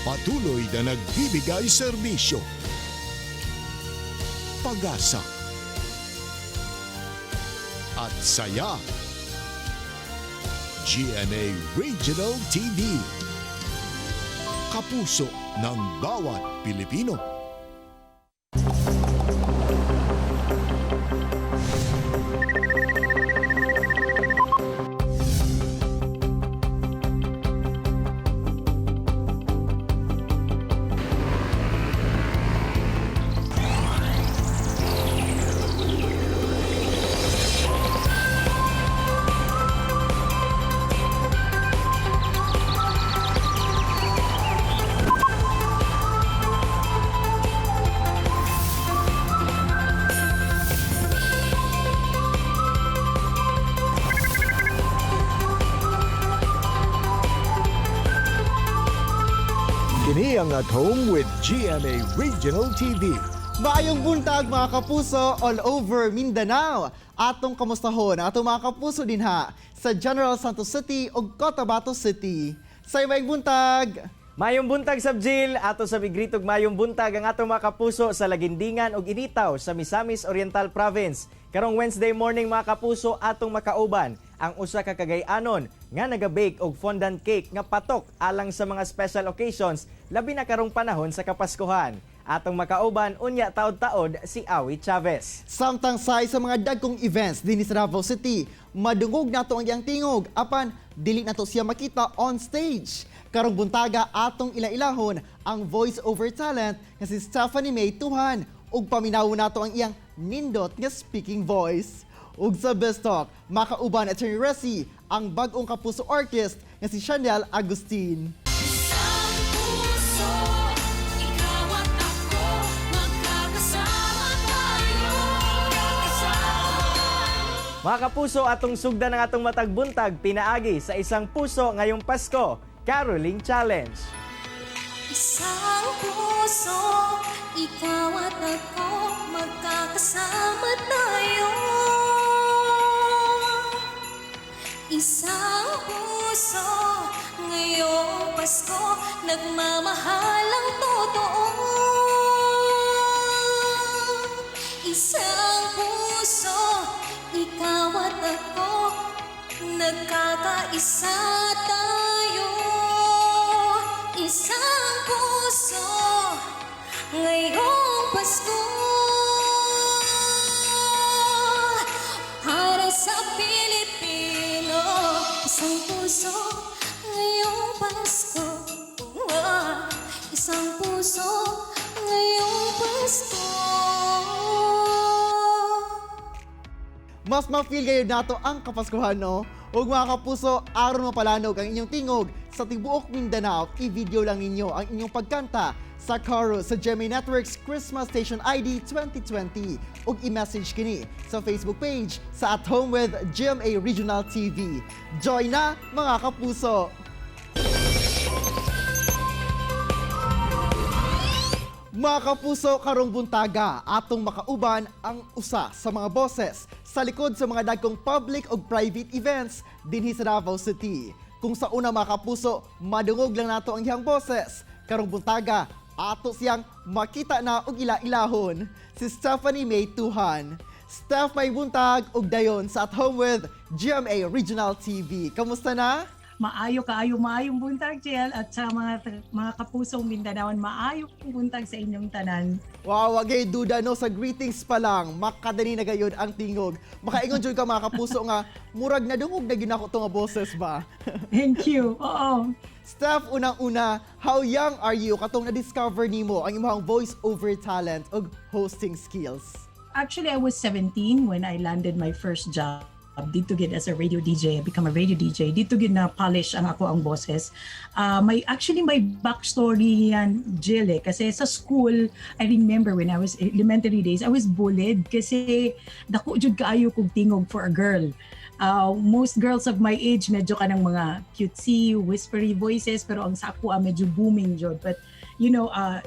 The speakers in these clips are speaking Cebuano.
Patuloy na nagbibigay serbisyo, pag-asa, at saya. GMA Regional TV. Kapuso ng bawat Pilipino. Kini ang At Home with GMA Regional TV. Maayong buntag, mga kapuso all over Mindanao. Atong kamustahon ang atong mga kapuso dinha sa General Santos City ug Cotabato City. Say maayong buntag. Mayong buntag sab, Jill, ato sa migritog mayong buntag ang atong mga kapuso sa Lagindingan ug Initaw sa Misamis Oriental Province. Karong Wednesday morning, mga kapuso, atong makauban ang usa ka Cagay-anon nga naga-bake og fondant cake nga patok alang sa mga special occasions, labi na karong panahon sa Kapaskuhan. Atong makauban unya taod-taod si Awi Chavez. Samtang say sa mga dagkong events dinhi sa Davao City, madungog nato ang iyang tingog apan dili nato siya makita on stage. Karong buntaga, atong ila-ilahon ang voice over talent nga si Stephanie May Tuhan ug paminawon nato ang iyang nindot nga speaking voice. Ug sa Best Talk, makauban Attorney Resi ang bag-ong kapuso artist nga si Chanel Agustin. Isang puso, ikaw at ako, magkakasama tayo. Mga kapuso, atong sugdan ang atong matag buntag pinaagi sa Isang Puso Ngayong Pasko Caroling Challenge. Isang puso, ikaw at ako, magkakasama tayo. Isang puso, ngayong Pasko, nagmamahal ang totoo. Isang puso, ikaw at ako, nagkakaisa tayo. Isang puso, ngayong Pasko. Para sa Pilipino, isang puso, ngayong Pasko. Oh, isang puso, ngayong Pasko. Mas ma-feel gayud nato ang Kapaskuhan, no? Ug mga kapuso, aron mapalanog ang inyong tingog sa tibuok Mindanao, i-video lang ninyo ang inyong pagkanta sa chorus sa GMA Network's Christmas Station ID 2020 ug i-message kini sa Facebook page sa At Home with GMA Regional TV. Join na, mga kapuso! Mga kapuso, karong buntaga, atong makauban ang usa sa mga boses sa likod sa mga dagkong public o private events dinhi sa Davao City. Kung sa una, mga kapuso, madungog lang nato ang iyang boses. Karong buntaga, ato siyang makita na og ila-ilahon, si Stephanie May Tuhan. Steph, may buntag ug dayon sa At Home with GMA Regional TV. Kamusta na? Maayo kaayo, maayong buntag, Jill, at sa mga kapusong Mindanaoan, maayong buntag sa inyong tanan. Wow, wagay duda, no, sa greetings pa lang, makadani na gayud ang tingog. Makaingon jud ka, mga kapuso, nga murag nadungog na gyud nako to nga boses ba. Thank you. Oo. Steph, unang-una, how young are you katong na-discover nimo ang imong voice over talent ug hosting skills? Actually, I was 17 when I landed my first job. Didto gid as a radio DJ, I become a radio DJ. Didto gid na polish ang akoang boses. May actually may backstory yan, Jill, eh. Kasi sa school, I remember when I was elementary days, I was bullied kasi dako jud kaayo kog tingog for a girl. Most girls of my age medyo kanang mga cutesy, whispery voices, pero ang sa ako medyo booming jud. But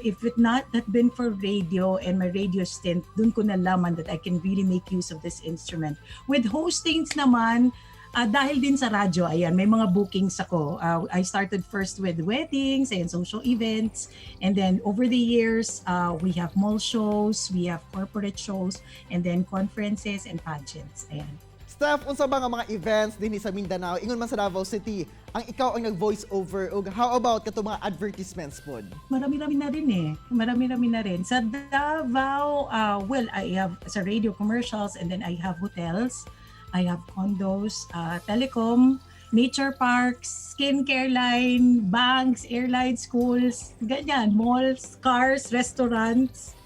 if it not that been for radio and my radio stint, dun ko nalaman that I can really make use of this instrument. With hostings naman, Dahil din sa radyo, ayan, may mga bookings ako. I started first with weddings and social events. And then over the years, we have mall shows, we have corporate shows, and then conferences and pageants. Ayan. Steph, unsa ba nga mga events dinhi sa Mindanao, ingon man sa Davao City, ang ikaw ang nag-voice over ug how about kato mga advertisements pod? Marami-rami na rin eh. Marami-rami na rin. Sa Davao, well, I have sa radio commercials and then I have hotels. I have condos, telecom, nature parks, skincare line, banks, airlines, schools, ganyan, malls, cars, restaurants.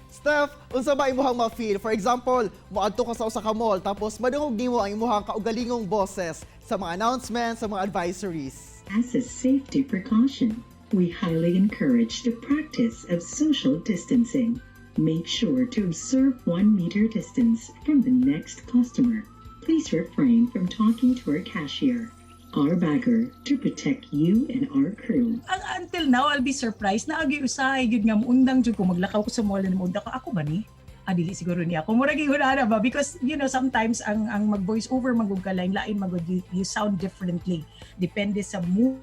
Steph, unsa ba imuhang ma-feel? For example, moadto ka sa usa ka mall tapos madungog nimo ang imuhang kaugalingong boses sa mga announcements, sa mga advisories. As a safety precaution, we highly encourage the practice of social distancing. Make sure to observe 1 meter distance from the next customer. Please refrain from talking to our cashier, our bagger, to protect you and our crew. Ang until now, I'll be surprised na agi usahay gyud nga muundang jud ko, maglakaw ko sa mall na muundang ko, "Ako ba ni? Ah, dili siguro niya ako." Murag ingon ana ba, because sometimes ang mag voice over magug ka lain lain magud, you sound differently depende sa mood,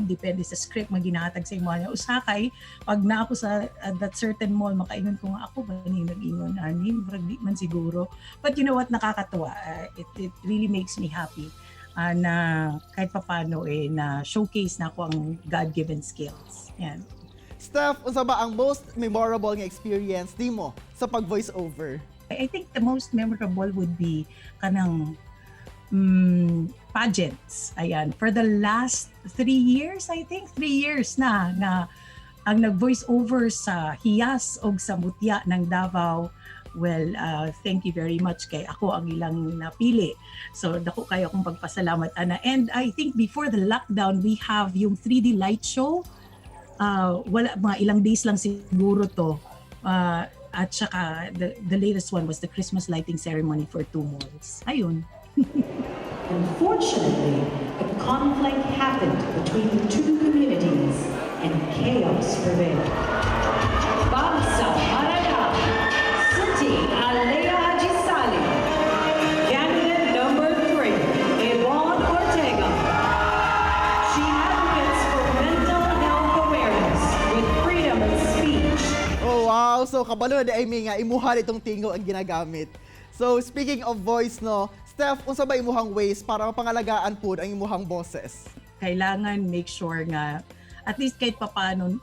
depende sa script nga ginahatag sa imo. Usa kay pag na ako sa that certain mall, makaingon ko nga, "Ako ba ni nag-ingon ani? Murag di man siguro." But you know what, nakakatuwa. It really makes me happy na kahit papano eh na showcase na ako ang God-given skills. Yan. Steph, unsa ba ang most memorable nga experience nimo sa pag voice over? I think the most memorable would be kanang pageants. Ayan. For the last 3 years, I think, 3 years na na ang nag-voice over sa Hiyas og sa Mutya ng Davao. Well, thank you very much kay ako ang ilang napili. So, dako kayo akong pagpasalamat, ana. And I think before the lockdown, we have yung 3D light show. Wala, mga ilang days lang siguro to. At saka, the latest one was the Christmas lighting ceremony for two malls. Ayun. Unfortunately, a conflict happened between the two communities and chaos prevailed. Bangsa Maranao, Siti Alea Haji Sali. Candidate number 3, Yvonne Ortega. She advocates for mental health awareness with freedom of speech. Oh wow, so kabalo na diay mi nga imuha itong tingog ang ginagamit. So speaking of voice, no, Steph, unsa ba imuhang ways para mapangalagaan pud ang imuhang boses? Kailangan make sure nga at least kahit papano,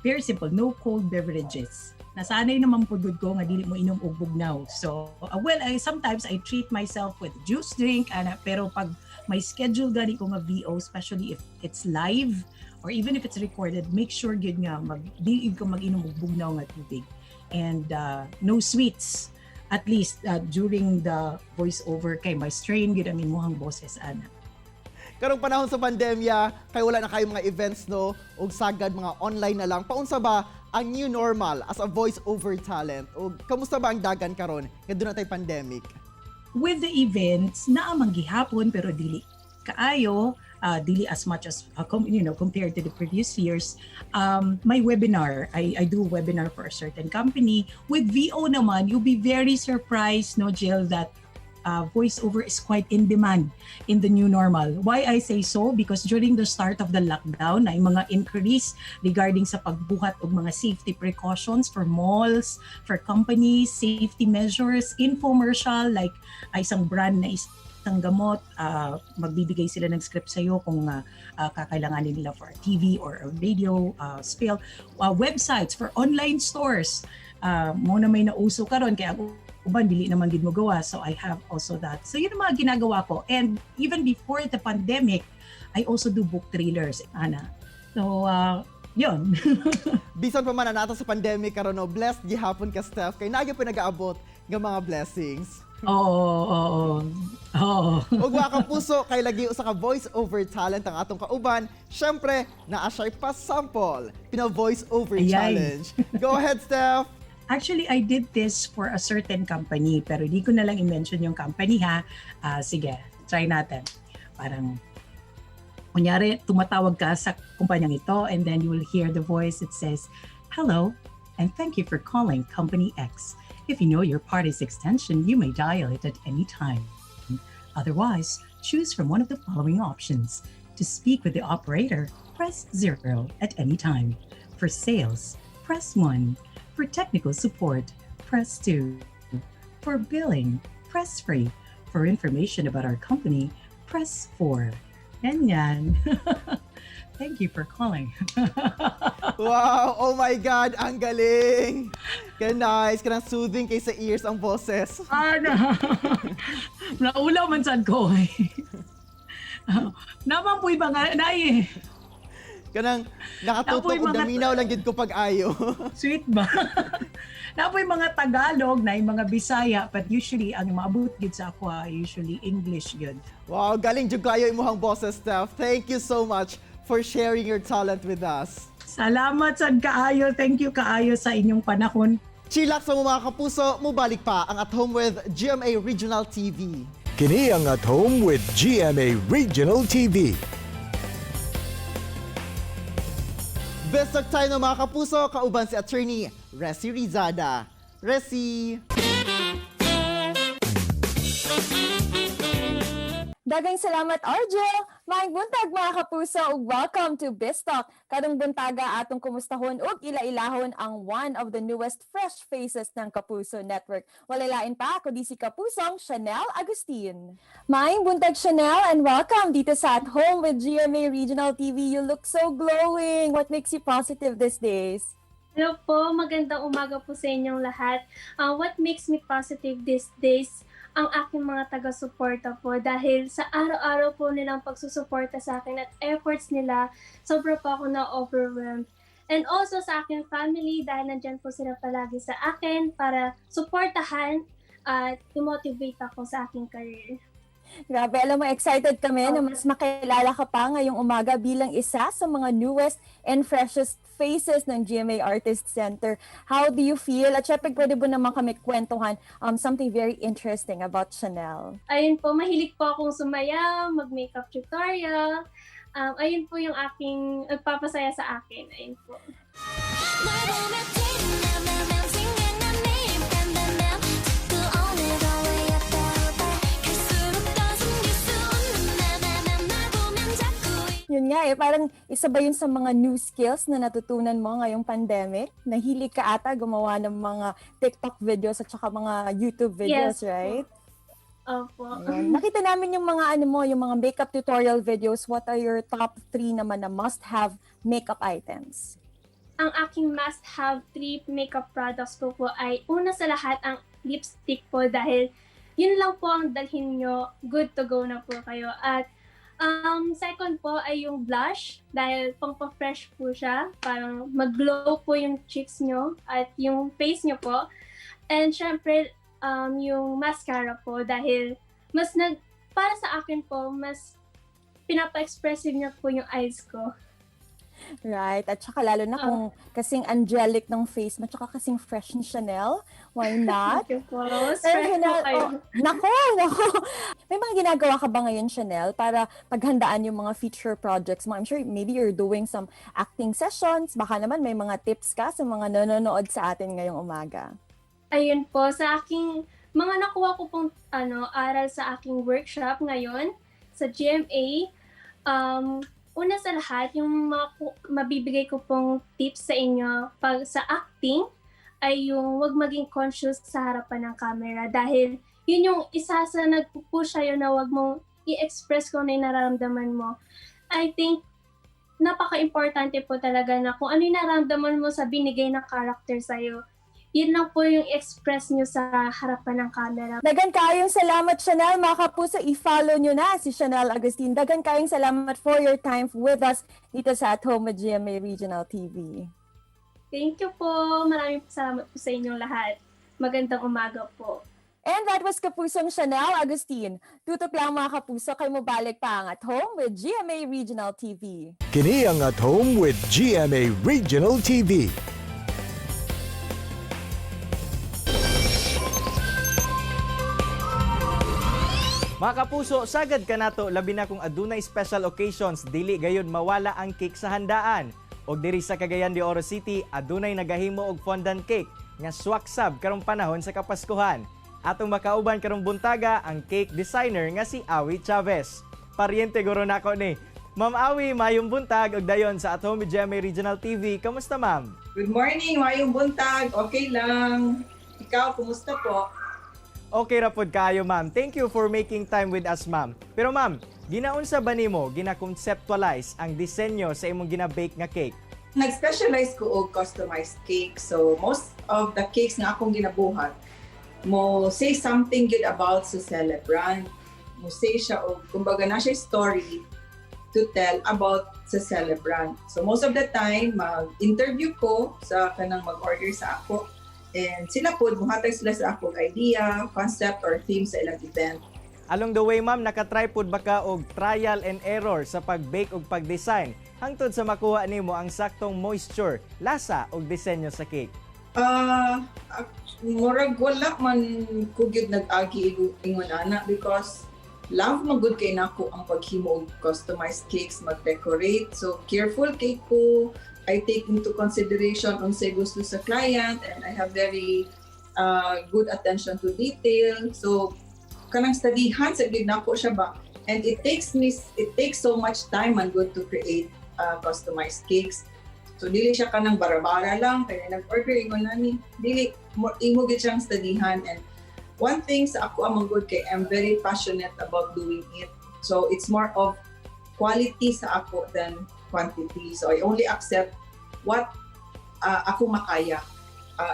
very simple, no cold beverages. Nasanay naman po gud ko nga dili mo inom og bugnaw. So, well, sometimes I treat myself with juice drink, ana, pero pag may schedule gani ko nga VO, especially if it's live or even if it's recorded, make sure gyud nga mag dili ko mag-inom og bugnaw nga tubig. And no sweets at least during the voiceover kay may strain gyud ang imuhang boses ana. Karong panahon sa pandemya, kay wala na kayo mga events, no, ug sagad mga online na lang. Paunsa ba ang new normal as a voice over talent? Ug kamusta ba ang dagan karon nga duna tay pandemic? With the events, naa man gihapon pero dili kaayo, dili as much as compared to the previous years. My webinar, I do webinar for a certain company. With VO naman, you'll be very surprised, no, Jill, that voiceover is quite in demand in the new normal. Why I say so? Because during the start of the lockdown, ay mga inquiries regarding sa pagbuhat og mga safety precautions for malls, for companies, safety measures, infomercial, like ay isang brand na isang gamot, magbibigay sila ng script sa'yo kung kakailanganin nila for a TV or a radio spiel. Websites for online stores. Mo na may nauso karon kaya ang uban dili naman gid mo gawa, so I have also that. So yun ang mga ginagawa ko, and even before the pandemic, I also do book trailers, ana. So yun. Bisan pa man na nato sa pandemic karon, no, blessed gihapon ka, Steph, kay naa gyud nagaabot nga mga blessings. Oo. Ug mga kapuso, kay lagi usa ka voice over talent ang atong kauban. Syempre, naa siya'y pa-sample, pina voice over Ayay. Challenge. Go ahead, Steph. Actually, I did this for a certain company, pero di ko na lang i-mention yung company ha. Ah, sige, try natin. Parang, kunyari, tumatawag ka sa kumpanyang ito and then you will hear the voice that says, "Hello, and thank you for calling Company X. If you know your party's extension, you may dial it at any time. Otherwise, Choose from one of the following options. To speak with the operator, press 0 at any time. For sales, press 1. For technical support, press 2. For billing, press 3. For information about our company, press 4. Ganyan. Thank you for calling. Wow! Oh my God! Ang galing! Kaya nice. Kanang soothing kay sa ears ang boses. Ano? Naulaw man sad ko eh. Naman po'y mga, nai, Kanang nakatutok Napoy og naminaw lang gid ko pag-ayo. Sweet ba? Napoy mga Tagalog, na mga Bisaya, but usually ang maabot gid sa ako ah, usually English yun. Wow, galing jud kayo imuhang boses, Steph. Thank you so much for sharing your talent with us. Salamat sad kaayo. Thank you kaayo sa inyong panahon. Chillax sa mga kapuso, mubalik pa ang At Home with GMA Regional TV. Kini ang At Home with GMA Regional TV. Best of time ng mga kapuso, kauban si Attorney Resi Rizada. Resi! Daghang salamat, Arjo! Maayong buntag, mga kapuso, ug welcome to Biztalk. Karong buntaga atong kumustahon ug ila-ilahon ang one of the newest fresh faces ng Kapuso Network. Walay lain pa kundi si Kapusong Chanel Agustin. Maayong buntag, Chanel, and welcome dito sa At Home with GMA Regional TV. You look so glowing. What makes you positive these days? Hello po, magandang umaga po sa inyong lahat. What makes me positive these days, ang aking mga taga-suporta po dahil sa araw-araw po nilang pagsusuporta sa akin at efforts nila, sobra po ako na-overwhelmed. And also sa aking family dahil nandyan po sila palagi sa akin para suportahan at i-motivate ako sa aking career. Grabe, alam mo, excited kami na mas makilala ka pa ngayong umaga bilang isa sa mga newest and freshest faces ng GMA Artist Center. How do you feel? At syempre, pwede ba naman kami kwentuhan something very interesting about Chanel? Ayun po, mahilig po akong sumayaw, mag-makeup tutorial. Ayun po yung aking nagpapasaya sa akin. Ayun po. 널 보면 맘맘맘 생각나 매일 빰빰빰 자꾸 오늘도 왜 옆에 갈수록 더 숨길 수 없는 맘맘맘 널 보면 자꾸 Yun nga eh, parang isa ba yun sa mga new skills na natutunan mo ngayong pandemic? Nahilig ka ata gumawa ng mga TikTok videos at saka mga YouTube videos, Yes po. right? Opo. Ayan. Nakita namin yung mga ano mo, yung mga makeup tutorial videos. What are your top three naman na must-have makeup items? Ang aking must-have three makeup products ko po ay una sa lahat ang lipstick po dahil yun lang po ang dalhin nyo, good to go na po kayo. At second po ay yung blush dahil pang-fresh po siya, parang mag-glow po yung cheeks nyo at yung face nyo po. And syempre, yung mascara po dahil mas nag, para sa akin po, mas pinapa-expressive niya po yung eyes ko. Right? At saka lalo na kung kasing angelic ng face mo, tsaka kasing fresh ni Chanel, why not? Thank you po. Pero Fresh po Chanel, kayo. oh, nako, nako. May mga ginagawa ka ba ngayon, Chanel, para paghandaan yung mga future projects mo? I'm sure maybe you're doing some acting sessions. Baka naman may mga tips ka sa mga nanonood sa atin ngayong umaga. Ayun po, sa aking, mga nakuha ko pong ano, aral sa aking workshop ngayon sa GMA, una sa lahat, yung mga mabibigay ko pong tips sa inyo pag sa acting ay yung wag maging conscious sa harapan ng camera dahil yun yung isa sa nagpupush sa'yo na wag mong i-express kung ano yung nararamdaman mo. I think napaka-importante po talaga na kung ano yung nararamdaman mo sa binigay na character sa'yo, yun lang po yung express nyo sa harapan ng camera. Dagan kayong salamat, Chanel. Mga kapuso, i-follow nyo na si Chanel Agustin. Dagan kayong salamat for your time with us dito sa At Home with GMA Regional TV. Thank you po. Maraming salamat po sa inyong lahat. Magandang umaga po. And that was Kapusong Chanel Agustin. Tutok lang, mga kapuso, kay mobalik pa ang At Home with GMA Regional TV. Kini ang At Home with GMA Regional TV. Mga kapuso, sagad ka nato labi na kung adunay special occasions, dili gayon mawala ang cake sa handaan. Og diri sa Cagayan de Oro City, adunay nagahimo og fondant cake nga swaksab karong panahon sa Kapaskuhan. Atong makauban karong buntaga ang cake designer nga si Awi Chavez. Paryente guro nako ni. Ma'am Awi, mayong buntag ug dayon sa At Home with GMA Regional TV. Kamusta, ma'am? Good morning, mayong buntag. Okay lang. Ikaw, kumusta po? Okay ra pod kayo, ma'am. Thank you for making time with us, ma'am. Pero ma'am, ginaunsa ba nimo gina-conceptualize ang disenyo sa imong gina-bake nga cake? Nag-specialize ko og customized cake. So, most of the cakes nga akong ginabuhat, mo say something good about sa celebrant. Mo say siya og kumbaga na siya story to tell about sa celebrant. So most of the time, mag-interview ko sa kanang mag-order sa ako. And sila po, muhatag sila sa ako idea, concept, or theme sa ilang event. Along the way, ma'am, nakatry pod ba ka og trial and error sa pag-bake ug pag-design hangtod sa makuha nimo ang saktong moisture, lasa ug disenyo sa cake? Ah, murag wala man ko gyud nag-agi ingon ana because love man gud kay nako ang paghimo og customized cakes, mag-decorate. So careful kay ko. I take into consideration unsay gusto sa client and I have very good attention to detail. So kanang studyhan sa gyud nako siya ba, and it takes so much time man good to create customized cakes. So dili siya kanang bara-bara lang kaya nag-order ingon nani. Dili mo, imo gyud siyang studyhan. And one thing sa ako among good kay I'm very passionate about doing it. So it's more of quality sa ako than quantity. So I only accept what ako makaya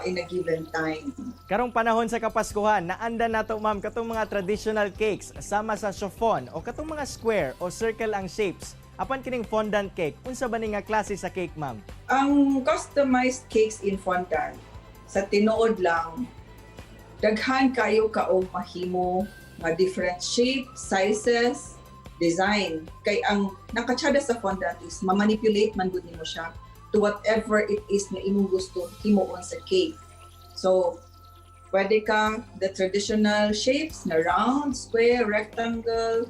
in a given time. Karong panahon sa Kapaskuhan, naanda nato, ma'am, katong mga traditional cakes sama sa chiffon o katong mga square o circle ang shapes. Apan kining fondant cake, unsa ba ni nga klase sa cake, ma'am? Ang customized cakes in fondant, sa tinuod lang, daghan kayo kaog mahimo nga different shape, sizes, design. Kay ang nakatsada sa fondant is ma-manipulate man gud nimo siya to whatever it is na imong gusto himuon sa cake. So, pwede ka the traditional shapes na round, square, rectangle,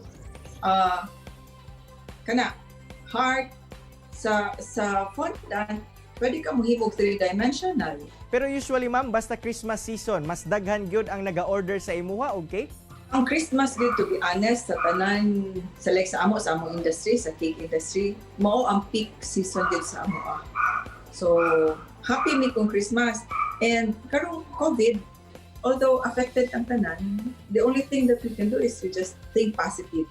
kana, heart. Sa fondant, pwede ka mohimog three-dimensional. Pero usually, ma'am, basta Christmas season, mas daghan gyud ang naga-order sa imuha og cake? Ang Christmas gyud, to be honest, sa tanan, sa like sa amo, sa among industry, sa cake industry, mao ang peak season gyud sa amo ah. So, happy mi kung Christmas. And karong COVID, although affected ang tanan, the only thing that we can do is to just think positive.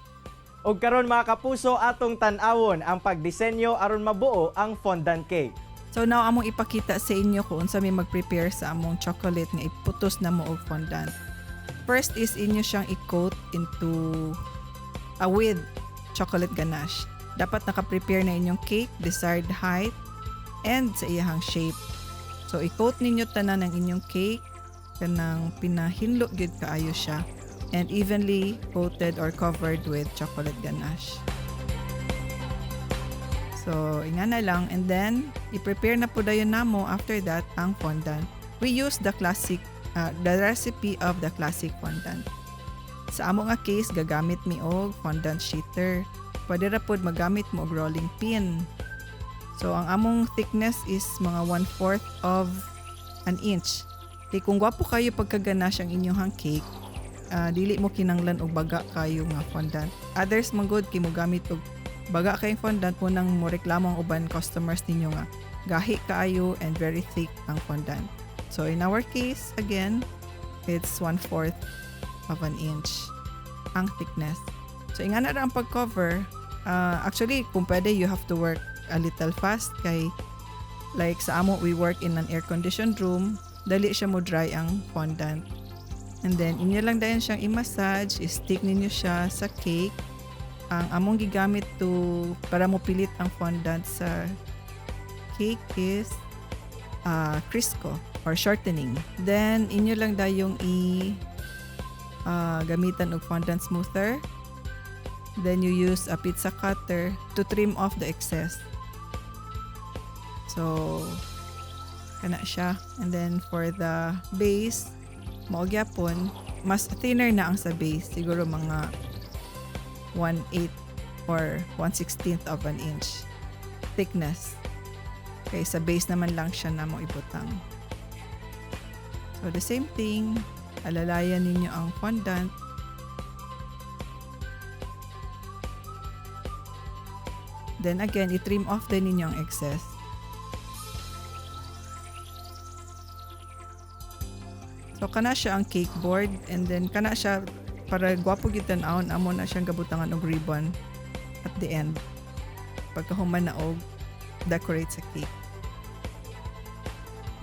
Og karon, mga kapuso, atong tan-awon ang pagdisenyo aron mabuo ang fondant cake. So now among ipakita sa inyo kung unsa may mag-prepare sa among chocolate nga iputos na mo og fondant. First is inyo siyang i-coat into with chocolate ganache. Dapat naka-prepare na inyong cake, desired height, and sa iyahang shape. So i-coat ninyo tanan ang inyong cake kanang pinahinlo gyud kaayo siya and evenly coated or covered with chocolate ganache. So, ingana lang. And then, i-prepare na po dayon namo after that ang fondant. We use the recipe of the classic fondant. Sa amo nga case, gagamit mi og fondant sheeter. Pwede ra pod magamit mo og rolling pin. So, ang among thickness is mga 1/4 of an inch. Kay kung gwapo kayo pagka-ganache ang inyong cake, dili mo kinanglan og baga kayo nga fondant. Others man gud kay mo gamit og baga kayong fondant mo nang mo reklamo ang uban customers ninyo nga gahi kaayo and very thick ang fondant. So in our case, again, it's 1/4 of an inch ang thickness. So ingana ra ang pag-cover. Actually, kung pwede, you have to work a little fast kay like sa amo, we work in an air-conditioned room. Dali siya mo dry ang fondant. And then, inyo lang dayon siyang i-massage, i-stick ninyo siya sa cake. Ang among gigamit to para mo pilit ang fondant sa cake is Crisco or shortening. Then, inyo lang dayong i gamitan og fondant smoother. Then, you use a pizza cutter to trim off the excess. So, kana siya. And then, for the base, mao gyapon, mas thinner na ang sa base. Siguro mga 1/8 or 1/16 of an inch thickness. Okay, sa base naman lang siya na mo ibutang. So, the same thing. Alalayan ninyo ang fondant. Then again, i-trim off din ninyo ang excess. So kana siya ang cake board and then kana siya para gwapo gyud tan-awon, amo na siyang gabutangan og ribbon at the end pagkahuman na og decorate sa cake.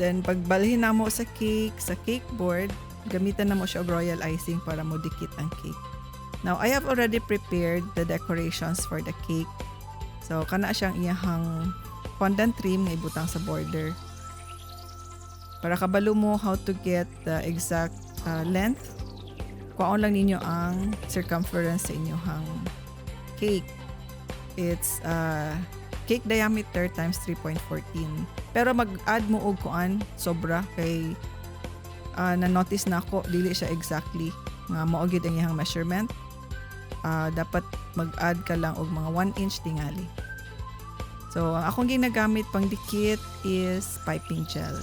Then pagbalhin namo sa cake board, gamitan namo siya og royal icing para mo dikit ang cake. Now I have already prepared the decorations for the cake. So kana siyang iyahang fondant trim nga ibutang sa border. Para kabalo mo how to get the exact length, kuhaon lang ninyo ang circumference sa inyong cake. It's cake diameter times 3.14. Pero mag-add mo og kuan sobra kay na-notice na ako dili siya exactly nga mao gyud ang iyang measurement. Dapat mag-add ka lang og mga 1 inch tingali. So, ang akong ginagamit pang dikit is piping gel.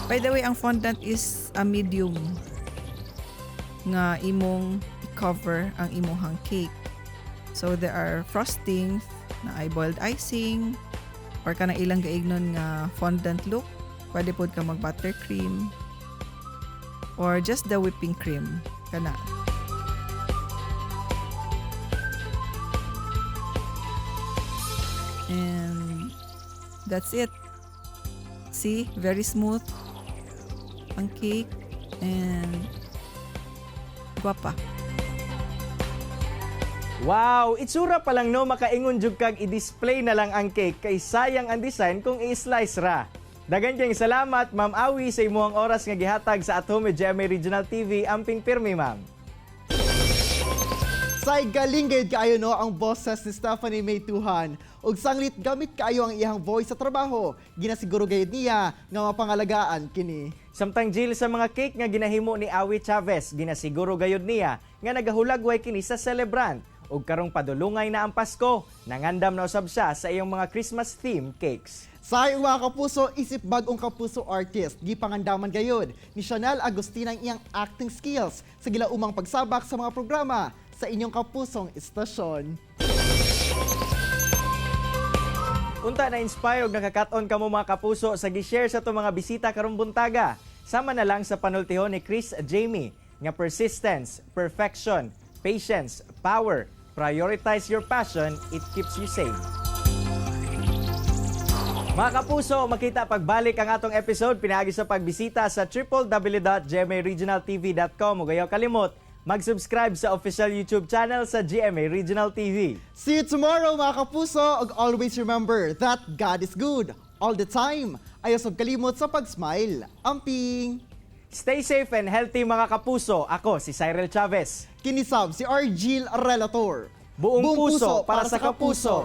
By the way, ang fondant is a medium nga imong i-cover ang imuhang cake. So there are frostings na ay boiled icing or kanang ilang gaignon nga fondant look. Pwede pod ka mag buttercream or just the whipping cream kana. And that's it. See, very smooth ang cake and guwapa. Wow, itsura pa lang no, makaingon jud kag i-display na lang ang cake kay sayang ang design kung i-slice ra. Daghan kayong salamat, Ma'am Awi, sa imuhang oras nga gihatag sa At Home with GMA Regional TV. Amping pirmi, ma'am. Say galing gayud kaayo no ang boses ni Stephanie May Tuhan. Ug sanglit gamit kaayo ang iyang voice sa trabaho, ginasiguro gayud niya nga mapangalagaan kini. Samtang Jill, sa mga cake nga ginahimo ni Awi Chavez, ginasiguro gayud niya nga nagahulagway kini sa celebrant. Ug karong padulungay na ang Pasko, nangandam na usab siya sa iyang mga Christmas theme cakes. Sa mga kapuso, isip bagong kapuso artist, gipangandaman gayud ni Chanel Agustin ang iyang acting skills sa gilaumang pagsabak sa mga programa sa inyong kapusong istasyon. Unta na inspire og nakakat-on kamo, mga kapuso, sa gi-share sa ato mga bisita karong buntaga. Sama na lang sa panultihon ni Chris Jamie nga persistence, perfection, patience, power, prioritize your passion, it keeps you sane. Mga kapuso, makita pagbalik ang atong episode pinaagi sa pagbisita sa www.gmaregionaltv.com ug ayaw kalimot mag-subscribe sa official YouTube channel sa GMA Regional TV. See you tomorrow, mga kapuso, ug always remember that God is good all the time. Ayaw sab kalimot sa pag-smile. Amping! Stay safe and healthy, mga kapuso. Ako si Cyril Chavez. Kini sab si Argil Relator. Buong puso para sa kapuso.